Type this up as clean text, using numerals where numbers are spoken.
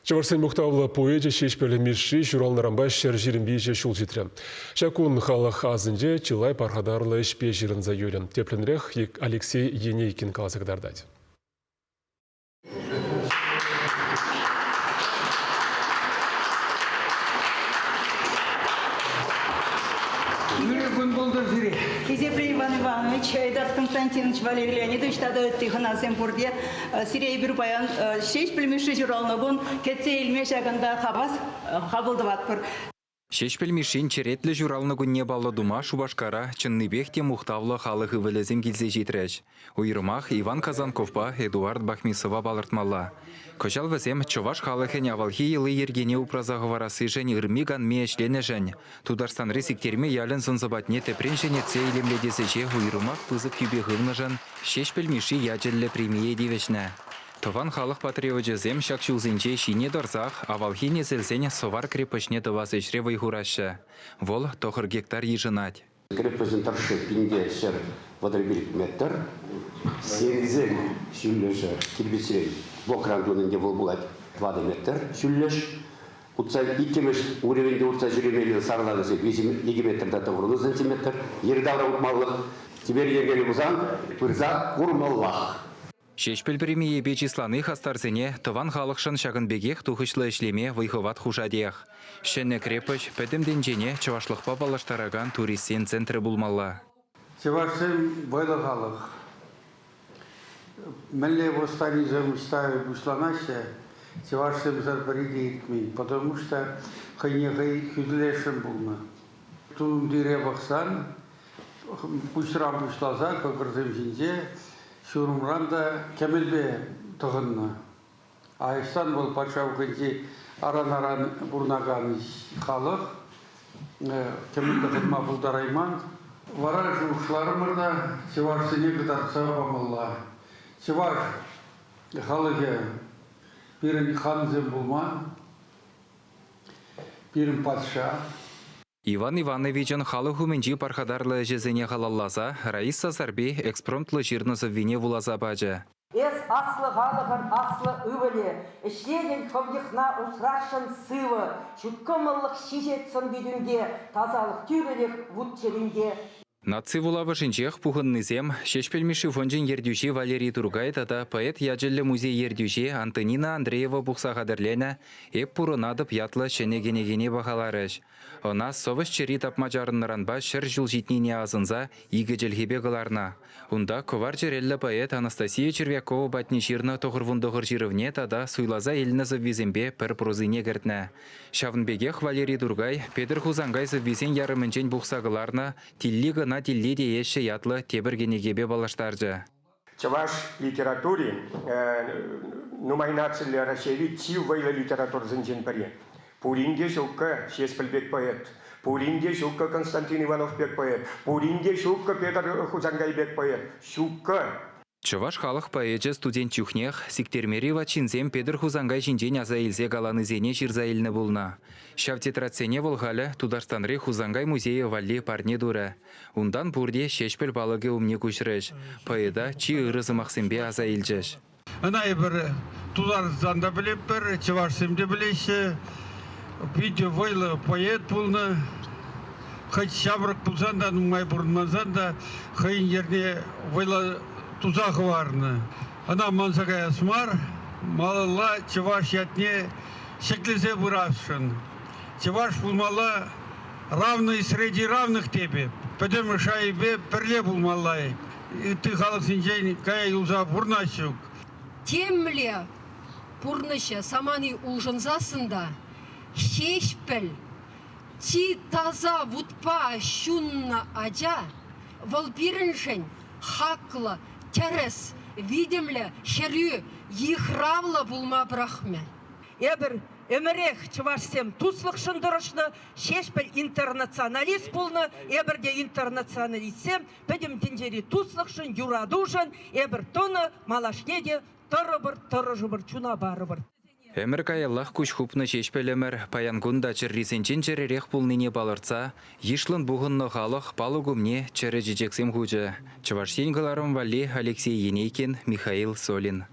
Чӑвашсен мухтавлӑ поэчӗ Ҫеҫпӗл Мишши ҫуралнӑранпа 123 ҫул ҫитрӗ. Ҫак кун халӑх асӗнче чылай пархатарлӑ ӗҫпе ҫырӑнса юлӗ. Тӗплӗнрех Алексей Енейкин каласа кӑтартать. Ырӑ кун пултӑр сире. Хисеплӗ Иван Иванович, Эдуард Константинович, Валерий Леонидович тата ытти хӑнасем пурте сире эпир паян Ҫеҫпӗл Мишши ҫуралнӑ кун кӗтсе илме ҫакӑнта хавас хапӑл тӑватпӑр. Ҫеҫпӗл Мишшин черетлӗ ҫуралнӑ кунне паллӑ тума Шупашкара чӑннипех те мухтавлӑ халӑх ывӑлӗсем килсе ҫитрӗҫ. Уйрӑмах Иван Казанковпа Эдуард Бахмисова палӑртмалла. Кӑҫал вӗсем чӑваш халӑхӗн авалхи йӑли-йӗркине упраса хӑварассишӗн ырми-канми ӗҫленӗшӗн Тутарстанри Сиктерме ялӗн сӑн-сӑпатне тӗпрен ҫӗнетсе илемлетес ӗҫе уйрӑмах пысӑк тӳпе хывнӑшӑн Ҫеҫпӗл Мишши ячӗллӗ премие тивӗҫнӗ. Тӑван халӑх патриочӗсем ҫак ҫулсенче ҫине тӑрсах авалхи несӗлсен Сӑвар крепоҫне тӑвас ӗҫре вӑй хураҫҫӗ. Вӑл 9 гектар йышӑнать. Крепоҫӗн тӑршшӗ 1135 метр. Стенисен ҫӳллӗшӗ кирпӗчрен блокран тунӑ ӗнтӗ вӑл пулать 4 метр ҫӳллӗш. Утса иккӗмӗш уровеньте утса ҫӳремелли сарлакӑшӗ 2 метр та 90 сантиметр. Йӗри-тавра утмаллӑх. Теперь йӗркеллӗ пулсан пырса курмаллах. Ҫеҫпӗл премийӗпе чыслани хастарсене тӑван халӑхшӑн ҫакӑн пекех тухӑҫлӑ ӗҫлеме вӑй-хӑват хушатех. Ҫӗнӗ крепоҫ пӗтӗм тӗнчене чӑвашлӑхпа паллаштаракан туристсен центрӗ пулмалла. Чӑвашсем вӑйлӑ халӑх. Мӗнле восстанисем ӑҫта пуҫланаҫҫӗ, чӑвашсемсӗр пӗри те иртмен, потому что хӑйне хӑй хӳтӗлесшӗн пулнӑ. Тумтире пӑхсан пуҫран пуҫласа кӑкӑрсем ҫинче ҫурӑмран та кӗмӗлпе тӑхӑннӑ. Айӑпсан вӑл патша вӑхӑтӗнчи аран-аран пурӑнакан халӑх кӗмӗл тӑхӑнма пултарайман. Вара шухӑшларӑмӑр та чӑвашсене кӑтартса памалла. Чӑваш халӑхӗ пирӗн хансем пулман, пирӗн патша. Иван Ивановичӑн халӑх умӗнчи пархатарлӑ ӗҫӗсене халалласа Раиса Сарпи экспромтлӑ ҫырнӑ сӑввине вуласа пачӗ. Эс аслӑ халӑхӑн аслӑ ывӑлӗ, ӗҫлетӗн хӑв йӑхна усрасшӑн сывӑ, ҫут кӑмӑллӑх ҫиҫет сӑн-питӳнте, тасалӑх тӳрӗлӗх вут чӗрӳнте. Наци вулавӑшӗнчех пухӑннисем Ҫеҫпӗл Мишши фончӗн ертӳҫи Валерий Туркай тата поэт ячӗллӗ музей ертӳҫи Антонина Андреева пухса хатӗрленӗ «Эп пурӑнатӑп» ятлӑ ҫӗнӗ кӗнекене пахаларӗҫ. Ӑна сӑвӑҫ чӗри тапма чарӑннӑранпа 100 ҫул ҫитнине асӑнса икӗ чӗлхепе кӑларнӑ. Унта кӑвар чӗреллӗ поэт Анастасия Червякова патне ҫырнӑ 99 ҫырӑвне тата суйласа илнӗ сӑввисемпе пӗр прозине кӗртнӗ. Ҫавӑн пекех Валерий Туркай Петӗр Хусанкай сӑввисен ярӑмӗнчен пухса кӑларнӑ «Тилли кӑна тилли тееҫҫӗ» ятлӑ тепӗр кӗнекепе паллаштарчӗ. Чӑваш литератури нумай нациллӗ Раҫҫейри чи вӑйлӑ литературӑсенчен пӗри. Пурин те ҫуккӑ Ҫеҫпӗл пек поэт, пурин те ҫуккӑ Константин Иванов пек поэт, пурин те ҫуккӑ Петӗр Хусанкай пек поэт. Ҫуккӑ. Чӑваш халӑх поэчӗ студент чухнех Сиктермери ват ҫынсем Петӗр Хусанкай ҫинчен аса илсе каланисене ҫырса илнӗ пулнӑ. Ҫав тетрадьсене вӑл халӗ Тутарстанри Хусанкай музейӗ валли парне турӗ. Унтан пурте Ҫеҫпӗл палӑкӗ умне куҫрӗҫ, поэта чи ырӑ сӑмахсемпе аса илчӗҫ. Ӑна эпир Тутарстан та пӗлетпӗр, чӑвашсем те пӗлеҫҫӗ. Питӗ вӑйлӑ поэт пулнӑ. Хӑть ҫамрӑк пулсан та, нумай пурӑнмасан та хӑйӗн йӗрне вӑйлӑ туса хӑварнӑ. Ӑна манса каяс мар, малалла чӑваш ятне ҫӗклесе пырасшӑн. Чӑваш пулмалла равный среди равных тепӗ. Пӗтӗм шайӗпе пӗрле пулмалла. Ытти халӑхсенчен кая юлса пурӑнас ҫук. Темле пурнӑҫӗ самани улшӑнсассӑн та Ҫеҫпӗл чи таса вутпа ҫуннӑ ача, вӑл пирӗншӗн хаклӑ, тӗрӗс, витӗмлӗ, хӗрӳ, йыхравлӑ пулма пӑрахмӗ. Эпир ӗмӗрех чӑвашсем туслӑхшӑн тӑрӑшнӑ, Ҫеҫпӗл интернационалист пулнӑ, эпир те интернационалистсем пӗтӗм тӗнчери туслӑхшӑн, юратушӑн эпир тӑнӑ, малашне те тӑрӑпӑр, тӑрӑшӑпӑр, чуна парӑпӑр. Ӗмӗр каяллах куҫ хупнӑ Ҫеҫпӗл ӗмӗр паян кун та чӗррисенчен чӗрӗрех пулнине палӑртса йышлӑн пухӑннӑ халӑх палӑк умне чӗрӗ чечексем хучӗ. Чӑваш Ен кӑларӑм валли Алексей Енейкин, Михаил Солин.